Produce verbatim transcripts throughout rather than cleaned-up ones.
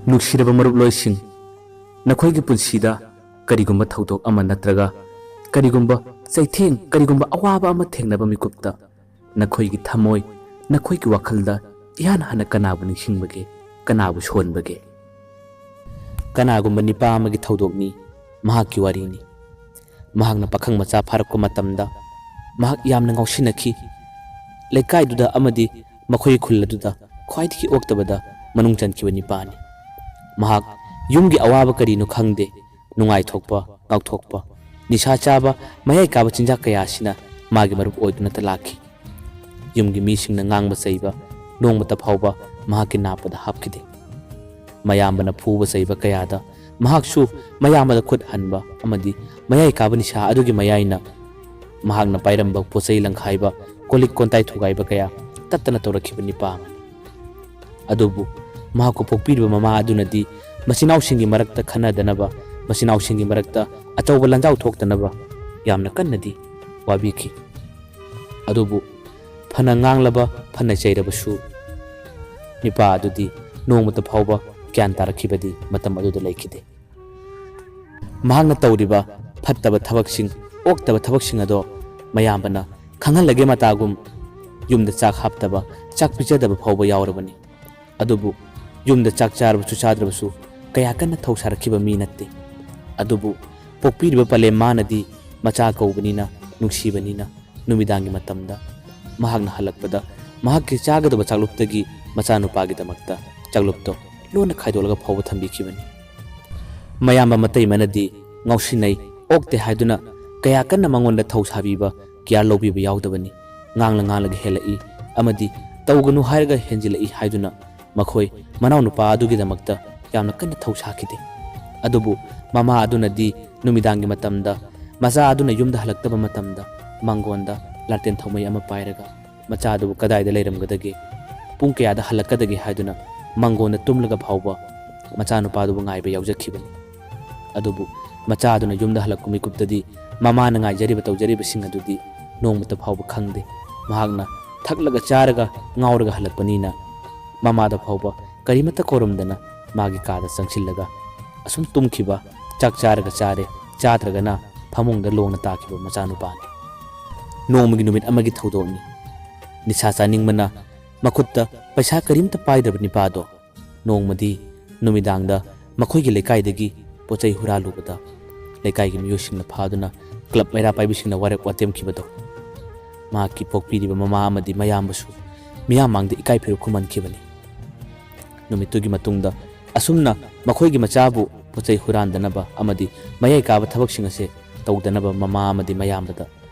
ꯅꯨꯡꯁꯤꯔꯕ ꯃꯔꯨꯞꯂꯣꯏꯁꯤꯡ, ꯅꯈꯣꯏꯒꯤ ꯄꯨꯟꯁꯤꯗ ꯀꯔꯤꯒꯨꯝꯕ ꯊꯧꯗꯣꯛ ꯑꯃ ꯅꯠꯇ꯭ꯔꯒ ꯀꯔꯤꯒꯨꯝꯕ ꯆꯩꯊꯦꯡ, ꯀꯔꯤꯒꯨꯝꯕ ꯑꯋꯥꯕ ꯑꯃ ꯊꯦꯡꯅꯕ ꯃꯤꯀꯨꯞꯇ, ꯅꯈꯣꯏꯒꯤ ꯊꯃꯣꯏ, ꯅꯈꯣꯏꯒꯤ ꯋꯥꯈꯜꯗ ꯏꯍꯥꯟ ꯍꯥꯟꯅ ꯀꯅꯥꯕꯨ ꯅꯤꯡꯁꯤꯡꯕꯒꯦ? ꯀꯅꯥꯕꯨ ꯁꯣꯟꯕꯒꯦ? ꯀꯅꯥꯒꯨꯝꯕ ꯅꯤꯄꯥ ꯑꯃꯒꯤ ꯊꯧꯗꯣꯛꯅꯤ, ꯃꯍꯥꯛꯀꯤ ꯋꯥꯔꯤꯅꯤ꯫ ꯃꯍꯥꯛꯅ ꯄꯥꯈꯪ ꯃꯆꯥ ꯐꯥꯔꯛꯄ ꯃꯇꯝꯗ ꯃꯍꯥꯛ ꯌꯥꯝꯅ ꯉꯥꯎꯁꯤꯟꯅꯈꯤ꯫ ꯂꯩꯀꯥꯏꯗꯨꯗ ꯑꯃꯗꯤ ꯃꯈꯣꯏꯒꯤ ꯈꯨꯜ ꯑꯗꯨꯗ ꯈ꯭ꯋꯥꯏꯗꯒꯤ ꯑꯣꯛꯇꯕꯗ ꯃꯅꯨꯡ ꯆꯟꯈꯤꯕ ꯅꯤꯄꯥꯅꯤ꯫ ꯃꯍꯥꯛ ꯌꯨꯝꯒꯤ ꯑꯋꯥꯕ ꯀꯔꯤꯅꯣ ꯈꯪꯗꯦ, ꯅꯨꯡꯉꯥꯏꯊꯣꯛꯄ, ꯉꯥꯎꯊꯣꯛꯄ, ꯅꯤꯁꯥ ꯆꯥꯕ, ꯃꯌꯥꯏ ꯀꯥꯕ ꯆꯤꯟꯖꯥꯛ ꯀꯌꯥ ꯑꯁꯤꯅ ꯃꯥꯒꯤ ꯃꯔꯨꯞ ꯑꯣꯏꯗꯨꯅꯇ ꯂꯥꯛꯈꯤ꯫ ꯌꯨꯝꯒꯤ ꯃꯤꯁꯤꯡꯅ ꯉꯥꯡꯕ ꯆꯩꯕ ꯅꯣꯡꯃꯇ ꯐꯥꯎꯕ ꯃꯍꯥꯛꯀꯤ ꯅꯥꯞꯄꯗ ꯍꯥꯞꯈꯤꯗꯦ꯫ ꯃꯌꯥꯝꯕꯅ ꯐꯨꯕ ꯆꯩꯕ ꯀꯌꯥꯗ ꯃꯍꯥꯛꯁꯨ ꯃꯌꯥꯝꯕꯗ ꯈꯨꯠ ꯍꯟꯕ ꯑꯃꯗꯤ ꯃꯌꯥꯏ ꯀꯥꯕ ꯅꯤꯁꯥ ꯑꯗꯨꯒꯤ ꯃꯌꯥꯏꯅ ꯃꯍꯥꯛꯅ ꯄꯥꯏꯔꯝꯕ ꯄꯣꯠꯆꯩ ꯂꯪꯈꯥꯏꯕ, ꯀꯣꯜ ꯂꯤꯛ ꯀꯣꯟꯇꯥꯏ ꯊꯨꯒꯥꯏꯕ ꯀꯌꯥ ꯇꯠꯇꯅ ꯇꯧꯔꯛꯈꯤꯕ ꯅꯤꯄꯥ ꯑꯃꯅꯤ꯫ ꯑꯗꯨꯕꯨ ꯃꯍꯥꯛꯄꯨ ꯄꯣꯛꯄꯤꯔꯤꯕ ꯃꯃꯥ ꯑꯗꯨꯅꯗꯤ ꯃꯆꯤꯟꯅꯥꯎꯁꯤꯡꯒꯤ ꯃꯔꯛꯇ ꯈꯟꯅꯗꯅꯕ, ꯃꯆꯤꯟꯅꯥꯎꯁꯤꯡꯒꯤ ꯃꯔꯛꯇ ꯑꯆꯧꯕ ꯂꯥꯟꯖꯥꯎ ꯊꯣꯛꯇꯅꯕ ꯌꯥꯝꯅ ꯀꯟꯅꯗꯤ ꯋꯥꯕꯤꯈꯤ꯫ ꯑꯗꯨꯕꯨ ꯐꯅ ꯉꯥꯡꯂꯕ, ꯐꯅ ꯆꯩꯔꯕꯁꯨ ꯅꯤꯄꯥ ꯑꯗꯨꯗꯤ ꯅꯣꯡꯃꯇ ꯐꯥꯎꯕ ꯒ꯭ꯌꯥꯟ ꯇꯥꯔꯛꯈꯤꯕꯗꯤ ꯃꯇꯝ ꯑꯗꯨꯗ ꯂꯩꯈꯤꯗꯦ꯫ ꯃꯍꯥꯛꯅ ꯇꯧꯔꯤꯕ ꯐꯠꯇꯕ ꯊꯕꯛꯁꯤꯡ, ꯑꯣꯛꯇꯕ ꯊꯕꯛꯁꯤꯡ ꯑꯗꯣ ꯃꯌꯥꯝꯕꯅ ꯈꯪꯍꯜꯂꯒꯦ ꯃꯇꯥꯒꯨꯝ ꯌꯨꯝꯗ ꯆꯥꯛ ꯍꯥꯞꯇꯕ, ꯆꯥꯛ ꯄꯤꯖꯗꯕ ꯐꯥꯎꯕ ꯌꯥꯎꯔꯕꯅꯤ꯫ ꯑꯗꯨꯕꯨ ꯌꯨꯝꯗ ꯆꯥꯛ ꯆꯥꯔꯕꯁꯨ ꯆꯥꯗ꯭ꯔꯕꯁꯨ ꯀꯌꯥ ꯀꯟꯅ ꯊꯧ ꯁꯥꯔꯛꯈꯤꯕ ꯃꯤ ꯅꯠꯇꯦ꯫ ꯑꯗꯨꯕꯨ ꯄꯣꯛꯄꯤꯔꯤꯕ ꯄꯂꯦꯝ ꯃꯥꯅꯗꯤ ꯃꯆꯥ ꯀꯧꯕꯅꯤꯅ, ꯅꯨꯡꯁꯤꯕꯅꯤꯅ, ꯅꯨꯃꯤꯗꯥꯡꯒꯤ ꯃꯇꯝꯗ ꯃꯍꯥꯛꯅ ꯍꯜꯂꯛꯄꯗ ꯃꯍꯥꯛꯀꯤ ꯆꯥꯒꯗꯕ ꯆꯥꯛꯂꯨꯞꯇꯒꯤ ꯃꯆꯥꯅꯨꯄꯥꯒꯤꯗꯃꯛꯇ ꯆꯥꯛꯂꯨꯞꯇꯣ ꯂꯣꯟꯅ ꯈꯥꯏꯗꯣꯛꯂꯒ ꯐꯥꯎꯕ ꯊꯝꯕꯤꯈꯤꯕꯅꯤ꯫ ꯃꯌꯥꯝꯕ ꯃꯇꯩꯃꯅꯗꯤ ꯉꯥꯎꯁꯤꯟꯅꯩ, ꯑꯣꯛꯇꯦ ꯍꯥꯏꯗꯨꯅ ꯀꯌꯥ ꯀꯟꯅ ꯃꯉꯣꯟꯗ ꯊꯧ ꯁꯥꯕꯤꯕ, ꯀꯤꯌꯥꯔ ꯂꯧꯕꯤꯕ ꯌꯥꯎꯗꯕꯅꯤ꯫ ꯉꯥꯡꯂ ꯉꯥꯡꯂꯒ ꯍꯦꯜꯂꯛꯏ ꯑꯃꯗꯤ ꯇꯧꯒꯅꯨ ꯍꯥꯏꯔꯒ ꯍꯦꯟꯖꯤꯜꯂꯛꯏ ꯍꯥꯏꯗꯨꯅ ꯃꯈꯣꯏ ꯃꯅꯥꯎꯅꯨꯄꯥ ꯑꯗꯨꯒꯤꯗꯃꯛꯇ ꯌꯥꯝꯅ ꯀꯟꯅ ꯊꯧ ꯁꯥꯈꯤꯗꯦ꯫ ꯑꯗꯨꯕꯨ ꯃꯃꯥ ꯑꯗꯨꯅꯗꯤ ꯅꯨꯃꯤꯗꯥꯡꯒꯤ ꯃꯇꯝꯗ ꯃꯆꯥ ꯑꯗꯨꯅ ꯌꯨꯝꯗ ꯍꯜꯂꯛꯇꯕ ꯃꯇꯝꯗ ꯃꯪꯒꯣꯟꯗ ꯂꯥꯇꯦꯟ ꯊꯧꯃꯩ ꯑꯃ ꯄꯥꯏꯔꯒ ꯃꯆꯥꯗꯨꯕꯨ ꯀꯗꯥꯏꯗ ꯂꯩꯔꯝꯒꯗꯒꯦ, ꯄꯨꯡ ꯀꯌꯥꯗ ꯍꯜꯂꯛꯀꯗꯒꯦ ꯍꯥꯏꯗꯨꯅ ꯃꯪꯒꯣꯟꯗ ꯇꯨꯝꯂꯒ ꯐꯥꯎꯕ ꯃꯆꯥꯅꯨꯄꯥꯗꯨꯕꯨ ꯉꯥꯏꯕ ꯌꯥꯎꯖꯈꯤꯕꯅꯤ꯫ ꯑꯗꯨꯕꯨ ꯃꯆꯥꯗꯨꯅ ꯌꯨꯝꯗ ꯍꯜꯂꯛꯄ ꯃꯤꯀꯨꯞꯇꯗꯤ ꯃꯃꯥꯅ ꯉꯥꯏꯖꯔꯤꯕ ꯇꯧꯖꯔꯤꯕꯁꯤꯡ ꯑꯗꯨꯗꯤ ꯅꯣꯡꯃꯇ ꯐꯥꯎꯕ ꯈꯪꯗꯦ꯫ ꯃꯍꯥꯛꯅ ꯊꯛꯂꯒ ꯆꯥꯔꯒ ꯉꯥꯎꯔꯒ ꯍꯜꯂꯛꯄꯅꯤꯅ ꯃꯃꯥꯗ ꯐꯥꯎꯕ ꯀꯔꯤꯃꯠꯇ ꯀꯧꯔꯝꯗꯅ ꯃꯥꯒꯤ ꯀꯥꯗ ꯆꯪꯁꯤꯜꯂꯒ ꯑꯁꯨꯝ ꯇꯨꯝꯈꯤꯕ, ꯆꯥꯛ ꯆꯥꯔꯒ ꯆꯥꯔꯦ, ꯆꯥꯗ꯭ꯔꯒꯅ ꯐꯃꯨꯡꯗ ꯂꯣꯡꯅ ꯇꯥꯈꯤꯕ ꯃꯆꯥꯅꯨꯄꯥꯅꯤ꯫ ꯅꯣꯡꯃꯒꯤ ꯅꯨꯃꯤꯠ ꯑꯃꯒꯤ ꯊꯧꯗꯣꯛꯅꯤ꯫ ꯅꯤꯁꯥ ꯆꯥꯅꯤꯡꯕꯅ ꯃꯈꯨꯠꯇ ꯄꯩꯁꯥ ꯀꯔꯤꯝꯇ ꯄꯥꯏꯗ꯭ꯔꯕ ꯅꯤꯄꯥꯗꯣ ꯅꯣꯡꯃꯗꯤ ꯅꯨꯃꯤꯗꯥꯡꯗ ꯃꯈꯣꯏꯒꯤ ꯂꯩꯀꯥꯏꯗꯒꯤ ꯄꯣꯠ ꯆꯩ ꯍꯨꯔꯥꯜꯂꯨꯕꯗ ꯂꯩꯀꯥꯏꯒꯤ ꯃꯤꯑꯣꯏꯁꯤꯡꯅ ꯐꯥꯗꯨꯅ ꯀ꯭ꯂꯕ ꯃꯩꯔꯥ ꯄꯥꯏꯕꯤꯁꯤꯡꯅ ꯋꯥꯔꯦꯞ ꯋꯥꯇꯦꯝꯈꯤꯕꯗꯣ ꯃꯍꯥꯛꯀꯤ ꯄꯣꯛꯄꯤꯔꯤꯕ ꯃꯃꯥ ꯑꯃꯗꯤ ꯃꯌꯥꯝꯕꯁꯨ ꯃꯤꯌꯥꯝ ꯃꯥꯡꯗ ꯏꯀꯥꯏ ꯐꯤꯔꯨꯛ ꯈꯨꯝꯍꯟꯈꯤꯕꯅꯤ꯫ ꯅꯨꯃꯤꯠꯇꯨꯒꯤ ꯃꯇꯨꯡꯗ ꯑꯁꯨꯝꯅ ꯃꯈꯣꯏꯒꯤ ꯃꯆꯥꯕꯨ ꯄꯣꯠ ꯆꯩ ꯍꯨꯔꯥꯟꯗꯅꯕ ꯑꯃꯗꯤ ꯃꯌꯥꯏ ꯀꯥꯕ ꯊꯕꯛꯁꯤꯡ ꯑꯁꯦ ꯇꯧꯗꯅꯕ ꯃꯃꯥ ꯑꯃꯗꯤ ꯃꯌꯥꯝꯕꯗ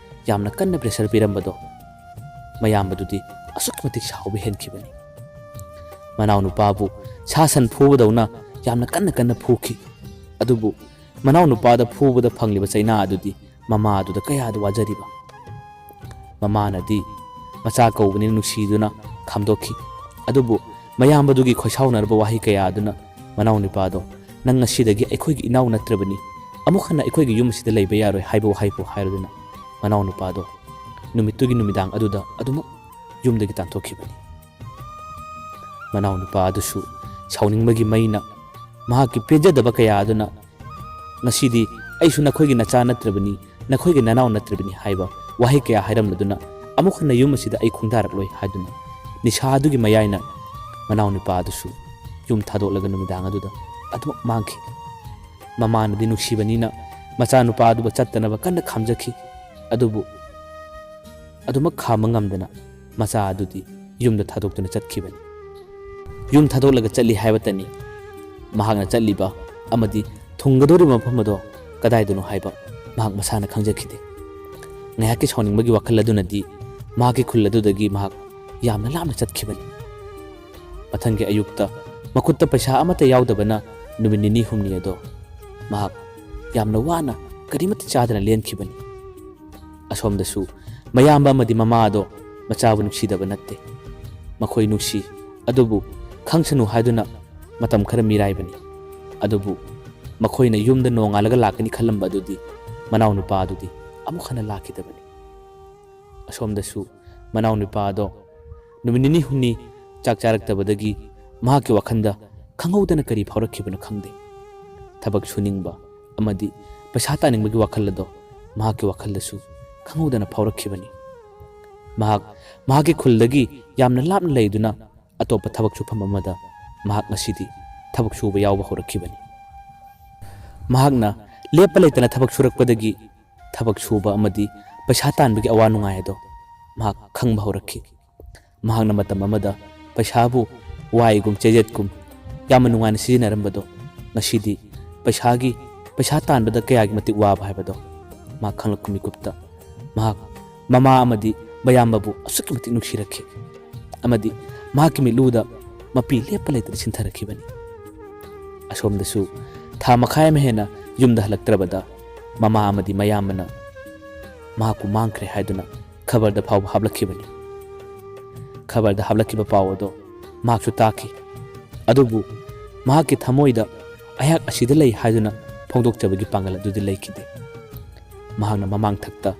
ꯌꯥꯝꯅ ꯀꯟꯅ ꯄ꯭ꯔꯦꯁꯔ ꯄꯤꯔꯝꯕꯗꯣ ꯃꯌꯥꯝꯕꯗꯨꯗꯤ ꯑꯁꯨꯛꯀꯤ ꯃꯇꯤꯛ ꯁꯥꯎꯕ ꯍꯦꯟꯈꯤꯕꯅꯤ꯫ ꯃꯅꯥꯎꯅꯨꯄꯥꯕꯨ ꯁꯥ ꯁꯟ ꯐꯨꯕꯗꯧꯅ ꯌꯥꯝꯅ ꯀꯟꯅ ꯀꯟꯅ ꯐꯨꯈꯤ꯫ ꯑꯗꯨꯕꯨ ꯃꯅꯥꯎꯅꯨꯄꯥꯗ ꯐꯨꯕꯗ ꯐꯪꯂꯤꯕ ꯆꯩꯅꯥ ꯑꯗꯨꯗꯤ ꯃꯃꯥ ꯑꯗꯨꯗ ꯀꯌꯥꯗ ꯋꯥꯖꯔꯤꯕ꯫ ꯃꯃꯥꯅꯗꯤ ꯃꯆꯥ ꯀꯧꯕꯅꯤꯅ ꯅꯨꯡꯁꯤꯗꯨꯅ ꯈꯥꯝꯗꯣꯛꯈꯤ꯫ ꯑꯗꯨꯕꯨ ꯃꯌꯥꯝꯕꯗꯨꯒꯤ ꯈꯣꯏꯁꯥꯎꯅꯔꯕ ꯋꯥꯍꯩ ꯀꯌꯥ ꯑꯗꯨꯅ ꯃꯅꯥꯎꯅꯨꯄꯥꯗꯣ "ꯅꯪ ꯉꯁꯤꯗꯒꯤ ꯑꯩꯈꯣꯏꯒꯤ ꯏꯅꯥꯎ ꯅꯠꯇ꯭ꯔꯕꯅꯤ, ꯑꯃꯨꯛ ꯍꯟꯅ ꯑꯩꯈꯣꯏꯒꯤ ꯌꯨꯝ ꯑꯁꯤꯗ ꯂꯩꯕ ꯌꯥꯔꯣꯏ" ꯍꯥꯏꯕ ꯋꯥꯍꯩ ꯐꯥꯎ ꯍꯥꯏꯔꯗꯨꯅ ꯃꯅꯥꯎꯅꯨꯄꯥꯗꯣ ꯅꯨꯃꯤꯠꯇꯨꯒꯤ ꯅꯨꯃꯤꯗꯥꯡ ꯑꯗꯨꯗ ꯑꯗꯨꯃꯛ ꯌꯨꯝꯗꯒꯤ ꯇꯥꯟꯊꯣꯛꯈꯤꯕꯅꯤ꯫ ꯃꯅꯥꯎꯅꯨꯄꯥ ꯑꯗꯨꯁꯨ ꯁꯥꯎꯅꯤꯡꯕꯒꯤ ꯃꯩꯅ ꯃꯍꯥꯛꯀꯤ ꯄꯦꯟꯖꯗꯕ ꯀꯌꯥ ꯑꯗꯨꯅ "ꯉꯁꯤꯗꯤ ꯑꯩꯁꯨ ꯅꯈꯣꯏꯒꯤ ꯅꯆꯥ ꯅꯠꯇ꯭ꯔꯕꯅꯤ, ꯅꯈꯣꯏꯒꯤ ꯅꯅꯥꯎ ꯅꯠꯇ꯭ꯔꯕꯅꯤ" ꯍꯥꯏꯕ ꯋꯥꯍꯩ ꯀꯌꯥ ꯍꯥꯏꯔꯝꯂꯗꯨꯅ "ꯑꯃꯨꯛ ꯍꯟꯅ ꯌꯨꯝ ꯑꯁꯤꯗ ꯑꯩ ꯈꯣꯡꯗꯥꯔꯛꯂꯣꯏ" ꯍꯥꯏꯗꯨꯅ ꯅꯤꯁꯥ ꯑꯗꯨꯒꯤ ꯃꯌꯥꯏꯅ ꯃꯅꯥꯎꯅꯨꯄꯥ ꯑꯗꯨꯁꯨ ꯌꯨꯝ ꯊꯥꯗꯣꯛꯂꯒ ꯅꯨꯃꯤꯗꯥꯡ ꯑꯗꯨꯗ ꯑꯗꯨꯃꯛ ꯃꯥꯡꯈꯤ꯫ ꯃꯃꯥꯅꯗꯤ ꯅꯨꯡꯁꯤꯕꯅꯤꯅ ꯃꯆꯥꯅꯨꯄꯥ ꯑꯗꯨꯕꯨ ꯆꯠꯇꯅꯕ ꯀꯟꯅ ꯈꯥꯝꯖꯈꯤ꯫ ꯑꯗꯨꯕꯨ ꯑꯗꯨꯃꯛ ꯈꯥꯝꯕ ꯉꯝꯗꯅ ꯃꯆꯥ ꯑꯗꯨꯗꯤ ꯌꯨꯝꯗ ꯊꯥꯗꯣꯛꯇꯨꯅ ꯆꯠꯈꯤꯕꯅꯤ꯫ ꯌꯨꯝ ꯊꯥꯗꯣꯛꯂꯒ ꯆꯠꯂꯤ ꯍꯥꯏꯕꯇꯅꯤ, ꯃꯍꯥꯛꯅ ꯆꯠꯂꯤꯕ ꯑꯃꯗꯤ ꯊꯨꯡꯒꯗꯧꯔꯤꯕ ꯃꯐꯝ ꯑꯗꯣ ꯀꯗꯥꯏꯗꯅꯣ ꯍꯥꯏꯕ ꯃꯍꯥꯛ ꯃꯁꯥꯅ ꯈꯪꯖꯈꯤꯗꯦ꯫ ꯉꯥꯏꯍꯥꯛꯀꯤ ꯁꯥꯎꯅꯤꯡꯕꯒꯤ ꯋꯥꯈꯜ ꯑꯗꯨꯅꯗꯤ ꯃꯍꯥꯛꯀꯤ ꯈꯨꯜ ꯑꯗꯨꯗꯒꯤ ꯃꯍꯥꯛ ꯌꯥꯝꯅ ꯂꯥꯞꯅ ꯆꯠꯈꯤꯕꯅꯤ꯫ ꯃꯊꯪꯒꯤ ꯑꯌꯨꯛꯇ ꯃꯈꯨꯠꯇ ꯄꯩꯁꯥ ꯑꯃꯠꯇ ꯌꯥꯎꯗꯕꯅ ꯅꯨꯃꯤꯠ ꯅꯤꯅꯤ ꯍꯨꯝꯅꯤ ꯑꯗꯣ ꯃꯍꯥꯛ ꯌꯥꯝꯅ ꯋꯥꯅ ꯀꯔꯤꯃꯠꯇ ꯆꯥꯗꯅ ꯂꯦꯟꯈꯤꯕꯅꯤ꯫ ꯑꯁꯣꯝꯗꯁꯨ ꯃꯌꯥꯝꯕ ꯑꯃꯗꯤ ꯃꯃꯥ ꯑꯗꯣ ꯃꯆꯥꯕꯨ ꯅꯨꯡꯁꯤꯗꯕ ꯅꯠꯇꯦ꯫ ꯃꯈꯣꯏ ꯅꯨꯡꯁꯤ, ꯑꯗꯨꯕꯨ ꯈꯪꯁꯅꯨ ꯍꯥꯏꯗꯨꯅ ꯃꯇꯝ ꯈꯔ ꯃꯤꯔꯥꯏꯕꯅꯤ꯫ ꯑꯗꯨꯕꯨ ꯃꯈꯣꯏꯅ ꯌꯨꯝꯗ ꯅꯣꯡꯉꯥꯜꯂꯒ ꯂꯥꯛꯀꯅꯤ ꯈꯜꯂꯝꯕ ꯑꯗꯨꯗꯤ ꯃꯅꯥꯎꯅꯨꯄꯥ ꯑꯗꯨꯗꯤ ꯑꯃꯨꯛ ꯍꯟꯅ ꯂꯥꯛꯈꯤꯗꯕꯅꯤ꯫ ꯑꯁꯣꯝꯗꯁꯨ ꯃꯅꯥꯎꯅꯨꯄꯥ ꯑꯗꯣ ꯅꯨꯃꯤꯠ ꯅꯤꯅꯤ ꯍꯨꯝꯅꯤ ꯆꯥꯛ ꯆꯥꯔꯛꯇꯕꯗꯒꯤ ꯃꯍꯥꯛꯀꯤ ꯋꯥꯈꯜꯗ ꯈꯪꯍꯧꯗꯅ ꯀꯔꯤ ꯐꯥꯎꯔꯛꯈꯤꯕꯅꯣ ꯈꯪꯗꯦ꯫ ꯊꯕꯛ ꯁꯨꯅꯤꯡꯕ ꯑꯃꯗꯤ ꯄꯩꯁꯥ ꯇꯥꯅꯤꯡꯕꯒꯤ ꯋꯥꯈꯜ ꯑꯗꯣ ꯃꯍꯥꯛꯀꯤ ꯋꯥꯈꯜꯗꯁꯨ ꯈꯪꯍꯧꯗꯅ ꯐꯥꯎꯔꯛꯈꯤꯕꯅꯤ꯫ ꯃꯍꯥꯛ ꯃꯍꯥꯛꯀꯤ ꯈꯨꯜꯗꯒꯤ ꯌꯥꯝꯅ ꯂꯥꯞꯅ ꯂꯩꯗꯨꯅ ꯑꯇꯣꯞꯄ ꯊꯕꯛ ꯁꯨꯐꯝ ꯑꯃꯗ ꯃꯍꯥꯛ ꯉꯁꯤꯗꯤ ꯊꯕꯛ ꯁꯨꯕ ꯌꯥꯎꯕ ꯍꯧꯔꯛꯈꯤꯕꯅꯤ꯫ ꯃꯍꯥꯛꯅ ꯂꯦꯞꯄ ꯂꯩꯇꯅ ꯊꯕꯛ ꯁꯨꯔꯛꯄꯗꯒꯤ ꯊꯕꯛ ꯁꯨꯕ ꯑꯃꯗꯤ ꯄꯩꯁꯥ ꯇꯥꯟꯕꯒꯤ ꯑꯋꯥ ꯅꯨꯡꯉꯥꯏ ꯑꯗꯣ ꯃꯍꯥꯛ ꯈꯪꯕ ꯍꯧꯔꯛꯈꯤ꯫ ꯃꯍꯥꯛꯅ ꯃꯇꯝ ꯑꯃꯗ ꯄꯩꯁꯥꯕꯨ ꯋꯥꯏꯒꯨꯝ ꯆꯦꯖꯦꯠꯀꯨꯝ ꯌꯥꯝꯅ ꯅꯨꯡꯉꯥꯏꯅ ꯁꯤꯖꯤꯟꯅꯔꯝꯕꯗꯣ ꯉꯁꯤꯗꯤ ꯄꯩꯁꯥꯒꯤ, ꯄꯩꯁꯥ ꯇꯥꯟꯕꯗ ꯀꯌꯥꯒꯤ ꯃꯇꯤꯛ ꯋꯥꯕ ꯍꯥꯏꯕꯗꯣ ꯃꯍꯥꯛ ꯈꯪꯂꯛꯄ ꯃꯤꯀꯨꯞꯇ ꯃꯍꯥꯛ ꯃꯃꯥ ꯑꯃꯗꯤ ꯃꯌꯥꯝꯕꯕꯨ ꯑꯁꯨꯛꯀꯤ ꯃꯇꯤꯛ ꯅꯨꯡꯁꯤꯔꯛꯈꯤ ꯑꯃꯗꯤ ꯃꯍꯥꯛꯀꯤ ꯃꯤꯠꯂꯨꯗ ꯃꯄꯤ ꯂꯦꯞꯄ ꯂꯩꯇꯅ ꯁꯤꯟꯊꯔꯛꯈꯤꯕꯅꯤ꯫ ꯑꯁꯣꯝꯗꯁꯨ ꯊꯥ ꯃꯈꯥꯏ ꯑꯃ ꯍꯦꯟꯅ ꯌꯨꯝꯗ ꯍꯜꯂꯛꯇ꯭ꯔꯕꯗ ꯃꯃꯥ ꯑꯃꯗꯤ ꯃꯌꯥꯝꯕꯅ ꯃꯍꯥꯛꯄꯨ ꯃꯥꯡꯈ꯭ꯔꯦ ꯍꯥꯏꯗꯨꯅ ꯈꯕꯔꯗ ꯐꯥꯎꯕ ꯍꯥꯞꯂꯛꯈꯤꯕꯅꯤ꯫ ꯈꯕꯔꯗ ꯍꯥꯞꯂꯛꯈꯤꯕ ꯄꯥꯎ ꯑꯗꯣ ꯃꯍꯥꯛꯁꯨ ꯇꯥꯈꯤ꯫ ꯑꯗꯨꯕꯨ ꯃꯍꯥꯛꯀꯤ ꯊꯃꯣꯏꯗ "ꯑꯩꯍꯥꯛ ꯑꯁꯤꯗ ꯂꯩ" ꯍꯥꯏꯗꯨꯅ ꯐꯣꯡꯗꯣꯛꯆꯕꯒꯤ ꯄꯥꯡꯒꯜ ꯑꯗꯨꯗꯤ ꯂꯩꯈꯤꯗꯦ꯫ ꯃꯍꯥꯛꯅ ꯃꯃꯥꯡꯊꯛꯇ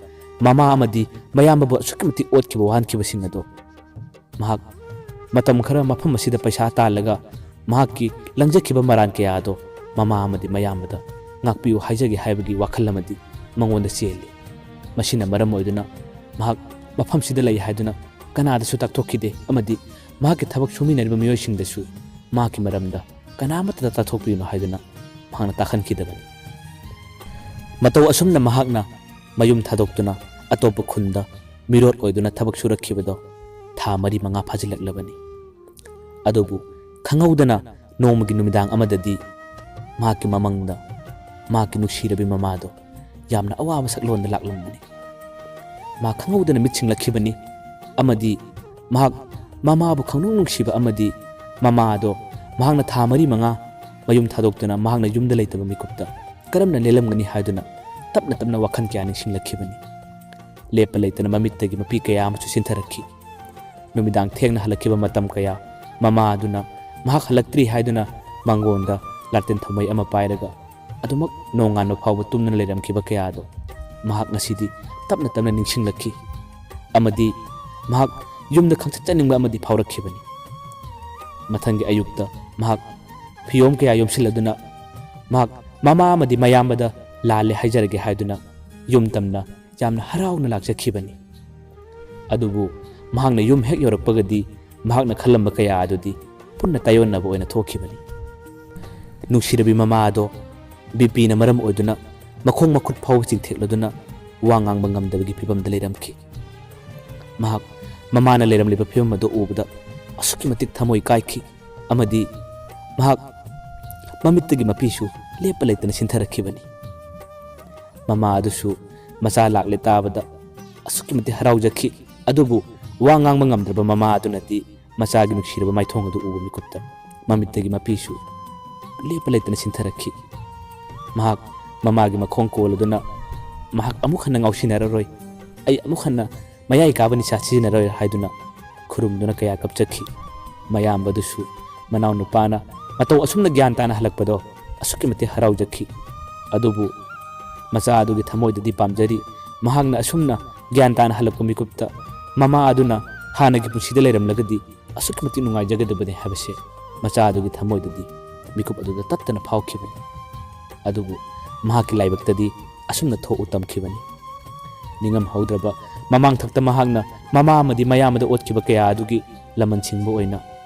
ꯃꯃꯥ ꯑꯃꯗꯤ ꯃꯌꯥꯝꯕꯕꯨ ꯑꯁꯨꯛꯀꯤ ꯃꯇꯤꯛ ꯑꯣꯠꯈꯤꯕ ꯋꯥꯍꯟꯈꯤꯕꯁꯤꯡ ꯑꯗꯣ ꯃꯍꯥꯛ ꯃꯇꯝ ꯈꯔ ꯃꯐꯝ ꯑꯁꯤꯗ ꯄꯩꯁꯥ ꯇꯥꯜꯂꯒ ꯃꯍꯥꯛꯀꯤ ꯂꯪꯖꯈꯤꯕ ꯃꯔꯥꯟ ꯀꯌꯥ ꯑꯗꯣ ꯃꯃꯥ ꯑꯃꯗꯤ ꯃꯌꯥꯝꯕꯗ ꯉꯥꯛꯄꯤꯌꯨ ꯍꯥꯏꯖꯒꯦ ꯍꯥꯏꯕꯒꯤ ꯋꯥꯈꯜ ꯑꯃꯗꯤ ꯃꯉꯣꯟꯗ ꯆꯦꯜꯂꯤ꯫ ꯃꯁꯤꯅ ꯃꯔꯝ ꯑꯣꯏꯗꯨꯅ ꯃꯍꯥꯛ ꯃꯐꯝꯁꯤꯗ ꯂꯩ ꯍꯥꯏꯗꯨꯅ ꯀꯅꯥꯗꯁꯨ ꯇꯥꯛꯊꯣꯛꯈꯤꯗꯦ ꯑꯃꯗꯤ ꯃꯍꯥꯛꯀꯤ ꯊꯕꯛ ꯁꯨꯃꯤꯟꯅꯔꯤꯕ ꯃꯤꯑꯣꯏꯁꯤꯡꯗꯁꯨ ꯃꯍꯥꯛꯀꯤ ꯃꯔꯝꯗ ꯀꯅꯥꯃꯠꯇꯗ ꯇꯥꯛꯊꯣꯛꯄꯤꯒꯅꯨ ꯍꯥꯏꯗꯨꯅ ꯃꯍꯥꯛꯅ ꯇꯥꯛꯍꯟꯈꯤꯗꯕꯅꯤ꯫ ꯃꯇꯧ ꯑꯁꯨꯝꯅ ꯃꯍꯥꯛꯅ ꯃꯌꯨꯝ ꯊꯥꯗꯣꯛꯇꯨꯅ ꯑꯇꯣꯞꯄ ꯈꯨꯟꯗ ꯃꯤꯔꯣꯠ ꯑꯣꯏꯗꯨꯅ ꯊꯕꯛ ꯁꯨꯔꯛꯈꯤꯕꯗꯣ ꯊꯥ ꯃꯔꯤ ꯃꯉꯥ ꯐꯥꯖꯤꯜꯂꯛꯂꯕꯅꯤ꯫ ꯑꯗꯨꯕꯨ ꯈꯪꯍꯧꯗꯅ ꯅꯣꯡꯃꯒꯤ ꯅꯨꯃꯤꯗꯥꯡ ꯑꯃꯗꯗꯤ ꯃꯍꯥꯛꯀꯤ ꯃꯃꯪꯗ ꯃꯍꯥꯛꯀꯤ ꯅꯨꯡꯁꯤꯔꯕꯤ ꯃꯃꯥꯗꯣ ꯌꯥꯝꯅ ꯑꯋꯥꯕ ꯁꯛꯂꯣꯟꯗ ꯂꯥꯛꯂꯝꯕꯅꯤ꯫ ꯃꯍꯥꯛ ꯈꯪꯍꯧꯗꯅ ꯃꯤꯠ ꯁꯤꯡꯂꯛꯈꯤꯕꯅꯤ ꯑꯃꯗꯤ ꯃꯍꯥꯛ ꯃꯃꯥꯕꯨ ꯈꯪꯅꯨꯡ ꯅꯨꯡꯁꯤꯕ ꯑꯃꯗꯤ ꯃꯃꯥ ꯑꯗꯣ ꯃꯍꯥꯛꯅ ꯊꯥ ꯃꯔꯤ ꯃꯉꯥ ꯃꯌꯨꯝ ꯊꯥꯗꯣꯛꯇꯨꯅ ꯃꯍꯥꯛꯅ ꯌꯨꯝꯗ ꯂꯩꯇꯕ ꯃꯤꯀꯨꯞꯇ ꯀꯔꯝꯅ ꯂꯦꯜꯂꯝꯒꯅꯤ ꯍꯥꯏꯗꯨꯅ ꯇꯞꯅ ꯇꯞꯅ ꯋꯥꯈꯜ ꯀꯌꯥ ꯅꯤꯡꯁꯤꯡꯂꯛꯈꯤꯕꯅꯤ꯫ ꯂꯦꯞꯄ ꯂꯩꯇꯅ ꯃꯃꯤꯠꯇꯒꯤ ꯃꯄꯤ ꯀꯌꯥ ꯑꯃꯁꯨ ꯁꯤꯟꯊꯔꯛꯈꯤ꯫ ꯅꯨꯃꯤꯗꯥꯡ ꯊꯦꯡꯅ ꯍꯜꯂꯛꯈꯤꯕ ꯃꯇꯝ ꯀꯌꯥ ꯃꯃꯥ ꯑꯗꯨꯅ ꯃꯍꯥꯛ ꯍꯜꯂꯛꯇ꯭ꯔꯤ ꯍꯥꯏꯗꯨꯅ ꯃꯥꯡꯒꯣꯟꯗ ꯂꯥꯇꯦꯟ ꯊꯧꯃꯩ ꯑꯃ ꯄꯥꯏꯔꯒ ꯑꯗꯨꯃꯛ ꯅꯣꯡꯉꯥꯟꯕ ꯐꯥꯎꯕ ꯇꯨꯝꯗꯨꯅ ꯂꯩꯔꯝꯈꯤꯕ ꯀꯌꯥ ꯑꯗꯨ ꯃꯍꯥꯛ ꯉꯁꯤꯗꯤ ꯇꯞꯅ ꯇꯞꯅ ꯅꯤꯡꯁꯤꯡꯂꯛꯈꯤ ꯑꯃꯗꯤ ꯃꯍꯥꯛ ꯌꯨꯝꯗ ꯈꯪꯆꯠ ꯆꯠꯅꯤꯡꯕ ꯑꯃꯗꯤ ꯐꯥꯎꯔꯛꯈꯤꯕꯅꯤ꯫ ꯃꯊꯪꯒꯤ ꯑꯌꯨꯛꯇ ꯃꯍꯥꯛ ꯐꯤꯌꯣꯝ ꯀꯌꯥ ꯌꯣꯝꯁꯤꯜꯂꯗꯨꯅ ꯃꯍꯥꯛ ꯃꯃꯥ ꯑꯃꯗꯤ ꯃꯌꯥꯝꯕꯗ ꯂꯥꯜꯂꯦ ꯍꯥꯏꯖꯔꯒꯦ ꯍꯥꯏꯗꯨꯅ ꯌꯨꯝ ꯇꯝꯅ ꯌꯥꯝꯅ ꯍꯔꯥꯎꯅ ꯂꯥꯛꯆꯈꯤꯕꯅꯤ꯫ ꯑꯗꯨꯕꯨ ꯃꯍꯥꯛꯅ ꯌꯨꯝ ꯍꯦꯛ ꯌꯧꯔꯛꯄꯒꯗꯤ ꯃꯍꯥꯛꯅ ꯈꯜꯂꯝꯕ ꯀꯌꯥ ꯑꯗꯨꯗꯤ ꯄꯨꯟꯅ ꯇꯥꯏꯑꯣꯟꯅꯕ ꯑꯣꯏꯅ ꯊꯣꯛꯈꯤꯕꯅꯤ꯫ ꯅꯨꯡꯁꯤꯔꯕꯤ ꯃꯃꯥ ꯑꯗꯣ ꯕꯤ ꯄꯤꯅ ꯃꯔꯝ ꯑꯣꯏꯗꯨꯅ ꯃꯈꯣꯡ ꯃꯈꯨꯠ ꯐꯥꯎꯕ ꯆꯤꯡꯊꯦꯛꯂꯗꯨꯅ ꯋꯥ ꯉꯥꯡꯕ ꯉꯝꯗꯕꯒꯤ ꯐꯤꯕꯝꯗ ꯂꯩꯔꯝꯈꯤ꯫ ꯃꯍꯥꯛ ꯃꯃꯥꯅ ꯂꯩꯔꯝꯂꯤꯕ ꯐꯤꯕꯝ ꯑꯗꯨ ꯎꯕꯗ ꯑꯁꯨꯛꯀꯤ ꯃꯇꯤꯛ ꯊꯃꯣꯏ ꯀꯥꯏꯈꯤ ꯑꯃꯗꯤ ꯃꯍꯥꯛ ꯃꯃꯤꯠꯇꯒꯤ ꯃꯄꯤꯁꯨ ꯂꯦꯞꯄ ꯂꯩꯇꯅ ꯁꯤꯟꯊꯔꯛꯈꯤꯕꯅꯤ꯫ ꯃꯃꯥ ꯑꯗꯨꯁꯨ ꯃꯆꯥ ꯂꯥꯛꯂꯦ ꯇꯥꯕꯗ ꯑꯁꯨꯛꯀꯤ ꯃꯇꯤꯛ ꯍꯔꯥꯎꯖꯈꯤ꯫ ꯑꯗꯨꯕꯨ ꯋꯥ ꯉꯥꯡꯕ ꯉꯝꯗ꯭ꯔꯕ ꯃꯃꯥ ꯑꯗꯨꯅꯗꯤ ꯃꯆꯥꯒꯤ ꯅꯨꯡꯁꯤꯔꯕ ꯃꯥꯏꯊꯣꯡ ꯑꯗꯨ ꯎꯕ ꯃꯤꯀꯨꯞꯇ ꯃꯃꯤꯠꯇꯒꯤ ꯃꯄꯤꯁꯨ ꯂꯦꯞꯄ ꯂꯩꯇꯅ ꯁꯤꯟꯊꯔꯛꯈꯤ꯫ ꯃꯍꯥꯛ ꯃꯃꯥꯒꯤ ꯃꯈꯣꯡ ꯀꯣꯜꯂꯗꯨꯅ ꯃꯍꯥꯛ ꯑꯃꯨꯛ ꯍꯟꯅ ꯉꯥꯎꯁꯤꯟꯅꯔꯔꯣꯏ, ꯑꯩ ꯑꯃꯨꯛ ꯍꯟꯅ ꯃꯌꯥꯏ ꯀꯥꯕ ꯅꯤꯁꯥ ꯁꯤꯖꯤꯟꯅꯔꯣꯏ ꯍꯥꯏꯗꯨꯅ ꯈꯨꯔꯨꯝꯗꯨꯅ ꯀꯌꯥ ꯀꯞꯆꯈꯤ꯫ ꯃꯌꯥꯝꯕꯗꯨꯁꯨ ꯃꯅꯥꯎꯅꯨꯄꯥꯅ ꯃꯇꯧ ꯑꯁꯨꯝꯅ ꯒ꯭ꯌꯥꯟ ꯇꯥꯅ ꯍꯜꯂꯛꯄꯗꯣ ꯑꯁꯨꯛꯀꯤ ꯃꯇꯤꯛ ꯍꯔꯥꯎꯖꯈꯤ꯫ ꯑꯗꯨꯕꯨ ꯃꯆꯥ ꯑꯗꯨꯒꯤ ꯊꯃꯣꯏꯗꯗꯤ ꯄꯥꯝꯖꯔꯤ꯫ ꯃꯍꯥꯛꯅ ꯑꯁꯨꯝꯅ ꯒ꯭ꯌꯥꯟ ꯇꯥꯅ ꯍꯜꯂꯛꯄ ꯃꯤꯀꯨꯞꯇ ꯃꯃꯥ ꯑꯗꯨꯅ ꯍꯥꯟꯅꯒꯤ ꯄꯨꯟꯁꯤꯗ ꯂꯩꯔꯝꯂꯒꯗꯤ ꯑꯁꯨꯛꯀꯤ ꯃꯇꯤꯛ ꯅꯨꯡꯉꯥꯏꯖꯒꯗꯕꯅꯤ ꯍꯥꯏꯕꯁꯦ ꯃꯆꯥ ꯑꯗꯨꯒꯤ ꯊꯃꯣꯏꯗꯗꯤ ꯃꯤꯀꯨꯞ ꯑꯗꯨꯗ ꯇꯠꯇꯅ ꯐꯥꯎꯈꯤꯕꯅꯤ꯫ ꯑꯗꯨꯕꯨ ꯃꯍꯥꯛꯀꯤ ꯂꯥꯏꯕꯛꯇꯗꯤ ꯑꯁꯨꯝꯅ ꯊꯣꯛꯎ ꯇꯝꯈꯤꯕꯅꯤ꯫ ꯅꯤꯡꯉꯝꯍꯧꯗ꯭ꯔꯕ ꯃꯃꯥꯡꯊꯛꯇ ꯃꯍꯥꯛꯅ ꯃꯃꯥ ꯑꯃꯗꯤ ꯃꯌꯥꯝꯕꯗ ꯑꯣꯠꯈꯤꯕ ꯀꯌꯥ ꯑꯗꯨꯒꯤ ꯂꯃꯟ ꯁꯤꯡꯕ ꯑꯣꯏꯅ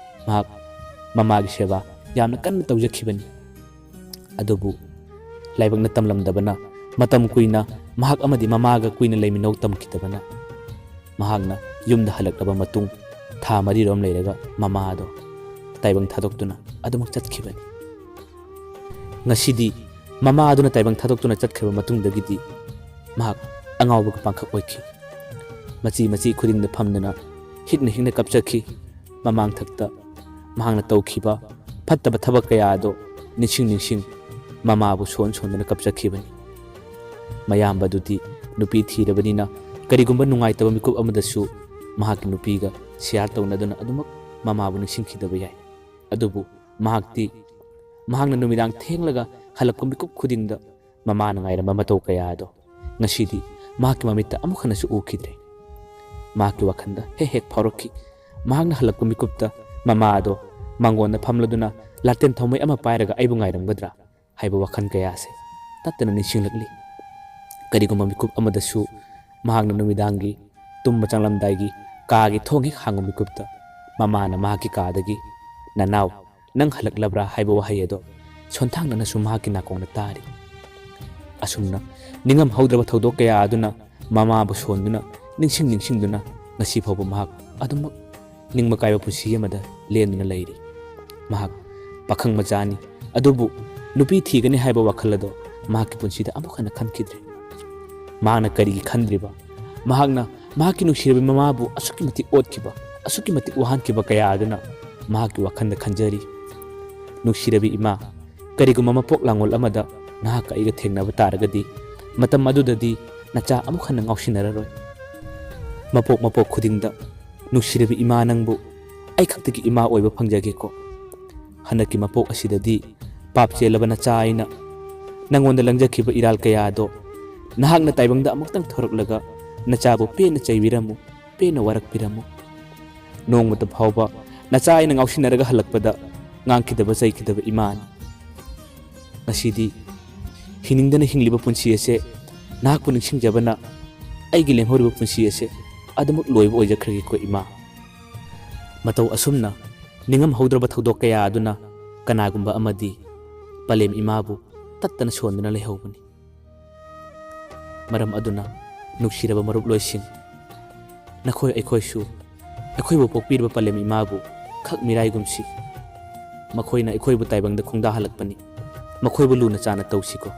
ꯃꯍꯥꯛ ꯃꯃꯥꯒꯤ ꯁꯦꯕꯥ ꯌꯥꯝꯅ ꯀꯟꯅ ꯇꯧꯖꯈꯤꯕꯅꯤ꯫ ꯑꯗꯨꯕꯨ ꯂꯥꯏꯕꯛꯅ ꯇꯝꯂꯝꯗꯕꯅ ꯃꯇꯝ ꯀꯨꯏꯅ ꯃꯍꯥꯛ ꯑꯃꯗꯤ ꯃꯃꯥꯒ ꯀꯨꯏꯅ ꯂꯩꯃꯤꯟꯅꯧ ꯇꯝꯈꯤꯗꯕꯅ ꯃꯍꯥꯛꯅ ꯌꯨꯝꯗ ꯍꯜꯂꯛꯂꯕ ꯃꯇꯨꯡ ꯊꯥ ꯃꯔꯤꯔꯣꯝ ꯂꯩꯔꯒ ꯃꯃꯥ ꯑꯗꯣ ꯇꯥꯏꯕꯪ ꯊꯥꯗꯣꯛꯇꯨꯅ ꯑꯗꯨꯃꯛ ꯆꯠꯈꯤꯕꯅꯤ꯫ ꯉꯁꯤꯗꯤ ꯃꯃꯥ ꯑꯗꯨꯅ ꯇꯥꯏꯕꯪ ꯊꯥꯗꯣꯛꯇꯨꯅ ꯆꯠꯈ꯭ꯔꯕ ꯃꯇꯨꯡꯗꯒꯤꯗꯤ ꯃꯍꯥꯛ ꯑꯉꯥꯎꯕꯒ ꯄꯥꯡꯈꯛ ꯑꯣꯏꯈꯤ꯫ ꯃꯆꯤ ꯃꯆꯤ ꯈꯨꯗꯤꯡꯗ ꯐꯝꯗꯨꯅ ꯍꯤꯛꯅ ꯍꯤꯛꯅ ꯀꯞꯆꯈꯤ꯫ ꯃꯃꯥꯡꯊꯛꯇ ꯃꯍꯥꯛꯅ ꯇꯧꯈꯤꯕ ꯐꯠꯇꯕ ꯊꯕꯛ ꯀꯌꯥ ꯑꯗꯣ ꯅꯤꯡꯁꯤꯡ ꯅꯤꯡꯁꯤꯡ ꯃꯃꯥꯕꯨ ꯁꯣꯟ ꯁꯣꯟꯗꯨꯅ ꯀꯞꯆꯈꯤꯕꯅꯤ꯫ ꯃꯌꯥꯝꯕꯗꯨꯗꯤ ꯅꯨꯄꯤ ꯊꯤꯔꯕꯅꯤꯅ ꯀꯔꯤꯒꯨꯝꯕ ꯅꯨꯡꯉꯥꯏꯇꯕ ꯃꯤꯀꯨꯞ ꯑꯃꯗꯁꯨ ꯃꯍꯥꯛꯀꯤ ꯅꯨꯄꯤꯒ ꯁꯤꯌꯥꯔ ꯇꯧꯅꯗꯨꯅ ꯑꯗꯨꯃꯛ ꯃꯃꯥꯕꯨ ꯅꯤꯡꯁꯤꯡꯈꯤꯗꯕ ꯌꯥꯏ꯫ ꯑꯗꯨꯕꯨ ꯃꯍꯥꯛꯇꯤ ꯃꯍꯥꯛꯅ ꯅꯨꯃꯤꯗꯥꯡ ꯊꯦꯡꯂꯒ ꯍꯜꯂꯛꯄ ꯃꯤꯀꯨꯞ ꯈꯨꯗꯤꯡꯗ ꯃꯃꯥꯅ ꯉꯥꯏꯔꯝꯕ ꯃꯇꯧ ꯀꯌꯥ ꯑꯗꯣ ꯉꯁꯤꯗꯤ ꯃꯍꯥꯛꯀꯤ ꯃꯃꯤꯠꯇ ꯑꯃꯨꯛ ꯍꯟꯅꯁꯨ ꯎꯈꯤꯗ꯭ꯔꯦ꯫ ꯃꯍꯥꯛꯀꯤ ꯋꯥꯈꯜꯗ ꯍꯦꯛ ꯍꯦꯛ ꯐꯥꯎꯔꯛꯈꯤ, ꯃꯍꯥꯛꯅ ꯍꯜꯂꯛꯄ ꯃꯤꯀꯨꯞꯇ ꯃꯃꯥ ꯑꯗꯣ ꯃꯥꯡꯒꯣꯟꯗ ꯐꯝꯂꯗꯨꯅ ꯂꯥꯇꯦꯟ ꯊꯥꯎꯃꯩ ꯑꯃ ꯄꯥꯏꯔꯒ ꯑꯩꯕꯨ ꯉꯥꯏꯔꯝꯒꯗ꯭ꯔꯥ ꯍꯥꯏꯕ ꯋꯥꯈꯜ ꯀꯌꯥꯁꯦ ꯇꯠꯇꯅ ꯅꯤꯡꯁꯤꯡꯂꯛꯂꯤ꯫ ꯀꯔꯤꯒꯨꯝꯕ ꯃꯤꯀꯨꯞ ꯑꯃꯗꯁꯨ ꯃꯍꯥꯛꯅ ꯅꯨꯃꯤꯗꯥꯡꯒꯤ ꯇꯨꯝꯕ ꯆꯪꯂꯝꯗꯥꯏꯒꯤ ꯀꯥꯒꯤ ꯊꯣꯡ ꯍꯦꯛ ꯍꯥꯡꯕ ꯃꯤꯀꯨꯞꯇ ꯃꯃꯥꯅ ꯃꯍꯥꯛꯀꯤ ꯀꯥꯗꯒꯤ, "ꯅꯅꯥꯎ, ꯅꯪ ꯍꯜꯂꯛꯂꯕ꯭ꯔꯥ?" ꯍꯥꯏꯕ ꯋꯥꯍꯩ ꯑꯗꯣ ꯁꯣꯟꯊꯥꯡꯅꯅꯁꯨ ꯃꯍꯥꯛꯀꯤ ꯅꯥꯀꯣꯡꯗ ꯇꯥꯔꯤ꯫ ꯑꯁꯨꯝꯅ ꯅꯤꯡꯉꯝꯍꯧꯗ꯭ꯔꯕ ꯊꯧꯗꯣꯛ ꯀꯌꯥ ꯑꯗꯨꯅ ꯃꯃꯥꯕꯨ ꯁꯣꯟꯗꯨꯅ, ꯅꯤꯡꯁꯤꯡ ꯅꯤꯡꯁꯤꯡꯗꯨꯅ ꯉꯁꯤ ꯐꯥꯎꯕ ꯃꯍꯥꯛ ꯑꯗꯨꯃꯛ ꯅꯤꯡꯕ ꯀꯥꯏꯕ ꯄꯨꯟꯁꯤ ꯑꯃꯗ ꯂꯦꯟꯗꯨꯅ ꯂꯩꯔꯤ꯫ ꯃꯍꯥꯛ ꯄꯥꯈꯪ ꯃꯆꯥꯅꯤ, ꯑꯗꯨꯕꯨ ꯅꯨꯄꯤ ꯊꯤꯒꯅꯤ ꯍꯥꯏꯕ ꯋꯥꯈꯜ ꯑꯗꯣ ꯃꯍꯥꯛꯀꯤ ꯄꯨꯟꯁꯤꯗ ꯑꯃꯨꯛ ꯍꯟꯅ ꯈꯟꯈꯤꯗ꯭ꯔꯦ꯫ ꯃꯍꯥꯛꯅ ꯀꯔꯤꯒꯤ ꯈꯟꯗ꯭ꯔꯤꯕ? ꯃꯍꯥꯛꯅ ꯃꯍꯥꯛꯀꯤ ꯅꯨꯡꯁꯤꯔꯕꯤ ꯃꯃꯥꯕꯨ ꯑꯁꯨꯛꯀꯤ ꯃꯇꯤꯛ ꯑꯣꯠꯈꯤꯕ, ꯑꯁꯨꯛꯀꯤ ꯃꯇꯤꯛ ꯋꯥꯍꯟꯈꯤꯕ ꯀꯌꯥ ꯑꯗꯨꯅ ꯃꯍꯥꯛꯀꯤ ꯋꯥꯈꯜꯗ ꯈꯟꯖꯔꯤ꯫ ꯅꯨꯡꯁꯤꯔꯕꯤ ꯏꯃꯥ, ꯀꯔꯤꯒꯨꯝꯕ ꯃꯄꯣꯛ ꯂꯥꯡꯒꯣꯜ ꯑꯃꯗ ꯅꯍꯥꯛꯀ ꯑꯩꯒ ꯊꯦꯡꯅꯕ ꯇꯥꯔꯒꯗꯤ, ꯃꯇꯝ ꯑꯗꯨꯗꯗꯤ ꯅꯆꯥ ꯑꯃꯨꯛ ꯍꯟꯅ ꯉꯥꯎꯁꯤꯟꯅꯔꯔꯣꯏ꯫ ꯃꯄꯣꯛ ꯃꯄꯣꯛ ꯈꯨꯗꯤꯡꯗ ꯅꯨꯡꯁꯤꯔꯕꯤ ꯏꯃꯥ ꯅꯪꯕꯨ ꯑꯩ ꯈꯛꯇꯒꯤ ꯏꯃꯥ ꯑꯣꯏꯕ ꯐꯪꯖꯒꯦꯀꯣ꯫ ꯍꯟꯗꯛꯀꯤ ꯃꯄꯣꯛ ꯑꯁꯤꯗꯗꯤ ꯄꯥꯞ ꯆꯦꯜꯂꯕ ꯅꯆꯥ ꯑꯩꯅ ꯅꯪꯉꯣꯟꯗ ꯂꯪꯖꯈꯤꯕ ꯏꯔꯥꯜ ꯀꯌꯥꯗꯣ ꯅꯍꯥꯛꯅ ꯇꯥꯏꯕꯪꯗ ꯑꯃꯨꯛꯇꯪ ꯊꯣꯔꯛꯂꯒ ꯅꯆꯥꯕꯨ ꯄꯦꯟꯅ ꯆꯩꯕꯤꯔꯝꯃꯨ, ꯄꯦꯟꯅ ꯋꯥꯔꯛꯄꯤꯔꯝꯃꯨ꯫ ꯅꯣꯡꯃꯇ ꯐꯥꯎꯕ ꯅꯆꯥ ꯑꯩꯅ ꯉꯥꯎꯁꯤꯟꯅꯔꯒ ꯍꯜꯂꯛꯄꯗ ꯉꯥꯡꯈꯤꯗꯕ ꯆꯩꯈꯤꯗꯕ ꯏꯃꯥꯅꯤ꯫ ꯉꯁꯤꯗꯤ ꯍꯤꯡꯅꯤꯡꯗꯅ ꯍꯤꯡꯂꯤꯕ ꯄꯨꯟꯁꯤ ꯑꯁꯦ ꯅꯍꯥꯛꯄꯨ ꯅꯤꯡꯁꯤꯡꯖꯕꯅ ꯑꯩꯒꯤ ꯂꯦꯝꯍꯧꯔꯤꯕ ꯄꯨꯟꯁꯤ ꯑꯁꯦ ꯑꯗꯨꯃꯛ ꯂꯣꯏꯕ ꯑꯣꯏꯖꯈ꯭ꯔꯒꯦꯀꯣ ꯏꯃꯥ꯫ ꯃꯇꯧ ꯑꯁꯨꯝꯅ ꯅꯤꯡꯉꯝꯍꯧꯗ꯭ꯔꯕ ꯊꯧꯗꯣꯛ ꯀꯌꯥ ꯑꯗꯨꯅ ꯀꯅꯥꯒꯨꯝꯕ ꯑꯃꯗꯤ ꯄꯂꯦꯝ ꯏꯃꯥꯕꯨ ꯇꯠꯇꯅ ꯁꯣꯟꯗꯨꯅ ꯂꯩꯍꯧꯕꯅꯤ꯫ ꯃꯔꯝ ꯑꯗꯨꯅ ꯅꯨꯡꯁꯤꯔꯕ ꯃꯔꯨꯞꯂꯣꯏꯁꯤꯡ, ꯅꯈꯣꯏ ꯑꯩꯈꯣꯏꯁꯨ ꯑꯩꯈꯣꯏꯕꯨ ꯄꯣꯛꯄꯤꯔꯤꯕ ꯄꯂꯦꯝ ꯏꯃꯥꯕꯨ ꯈꯛ ꯃꯤꯔꯥꯏꯒꯨꯝꯁꯤ꯫ ꯃꯈꯣꯏꯅ ꯑꯩꯈꯣꯏꯕꯨ ꯇꯥꯏꯕꯪꯗ ꯈꯣꯡꯗꯥꯍꯜꯂꯛꯄꯅꯤ꯫ ꯃꯈꯣꯏꯕꯨ ꯂꯨꯅ ꯆꯥꯟꯅ ꯇꯧꯁꯤꯀꯣ꯫